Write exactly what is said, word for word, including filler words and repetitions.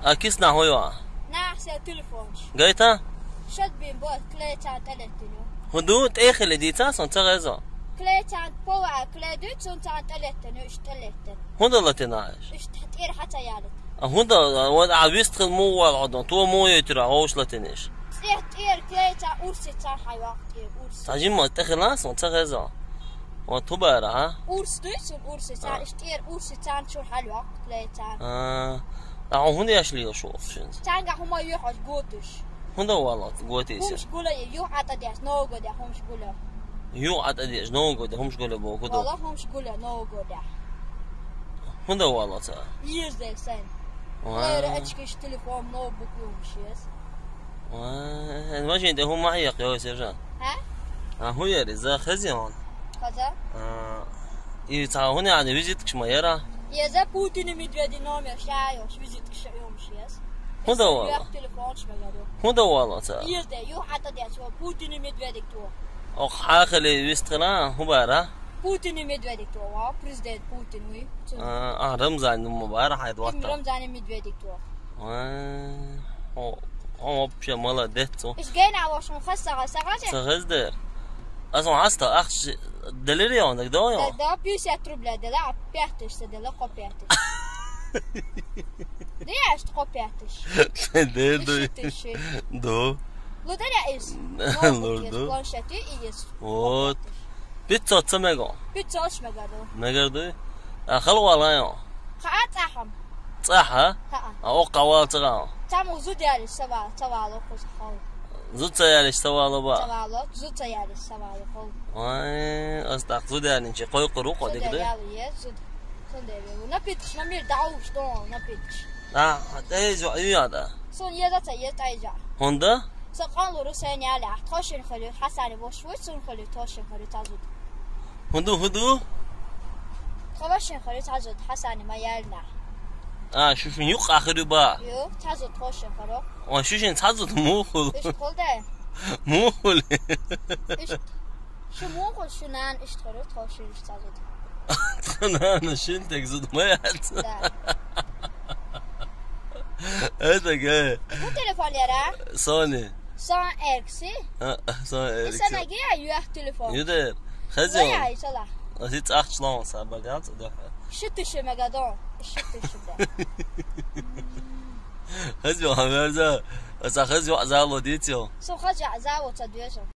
А киса нах хӀун йоах? Нах сел телефонаш. Гайта? Шад бин бо клейцан тӀалеттину. ХӀун ду, тӀехили дийца, сон ца гӀезо. Клейцан пова клейду, цун цан тӀалеттину, иш тӀалеттину. ХӀунда латина иш? Иш тӀера хьаца ялит. А хӀунда, вот, а вист хил му вал гӀодон, то му йойтира, гӀовш латиниш. ЦӀех тӀера клейцан урси цан хьайвах, тӀера урси. Ца жимма тӀехила, сон ца гӀезо. Вот хӀун бара, а? Урс дуй цун, урси цан, иш тӀера урси цан чур хьалвах, клейцан. А, а хӀун яшли шо шинз? Цанга хӀума юхаш готуш. ХӀунда вала готис? ХӀумш гула ю ата деш, ногу де хӀумш гула. Ю ата деш, ногу де хӀумш гула бо кудо. Вала хӀумш гула, ногу де. ХӀунда вала ца? Езде сен. Ва. Лера очкиш, телефон, ноутбук юмшес. Ва, машин де хӀума хьяк, йо, сержант. Хьа? А хӀун яри, за хазион. Хаза? А, и ца хӀун яни визиткаш ма яра? Е за Путин и Медведи номер шайош, визиткаш юмшес. ХӀунда вала? Телефонш ма яро. ХӀунда вала ца? Езде, ю хата де, Путин и Медведи то. Ох, хахали вистхила, хӀун бара? Путин и Медведи то, ва, президент Путин, уй. А, а, Рамзан, ну, ма бара, хайд ватта. Рамзан и Медведи то. А, о, о, вообще молодец, о. Иш гена лошун хасса, сагаза? Сагаз дер. Аз он хаста, ах, делирион, так да, да, пятьдесят рублей дела, а пятьдесят дела, ко пятьдесят. Дияш, ко пятьдесят. Дер ду. Тысяча. Ду. Лударя из. Лурду. Планшеты и есть. Вот. Пятьсот ца мега. Пятьсот мегарду. Мегарду. А халвалайо. Ха, цахам. Цаха? Ха. А о кавал цага. Там зуд яли сава, савало хус хол. Зуд ца яли савало ба. Савало, зуд ца яли савало хол. Ай, аз так зуд яли чи кой куру ходи где. Зуд яли е, зуд. Зуд яли. Напитш, мамир дау, что напитш. А, тайжо, ю яда. Сон еза ца ез тайжа. ХӀунда? Са къанлу русен яли, тхошин хали, хасани бош вуй, сун хали, тхошин хали, тазуд. ХӀунду, хӀунду? Тховашин хали, тазуд, хасани ма ялна. А, шушин юк ахири ба. Ю, тазуд, тхошин харо. О, шушин тазуд мухул. Иш холде. Мухул. Иш, шу мухул, шу нан, иш тхоро, тхошин, иш тазуд. Нан, шин тек зуд ма яц. Да. Это гэ. Бу телефон яра? Sony. Сон Эркси? А, а, Сон Эркси. Исана ге юах телефон. Юдер. Хазион. Зая, исала. Аси цахч лон са багац да. Шитиши мегадон. Шитиши да. Хазион хамерза. Аса хазион зало дитио. Со хазион зало ца дуэсо.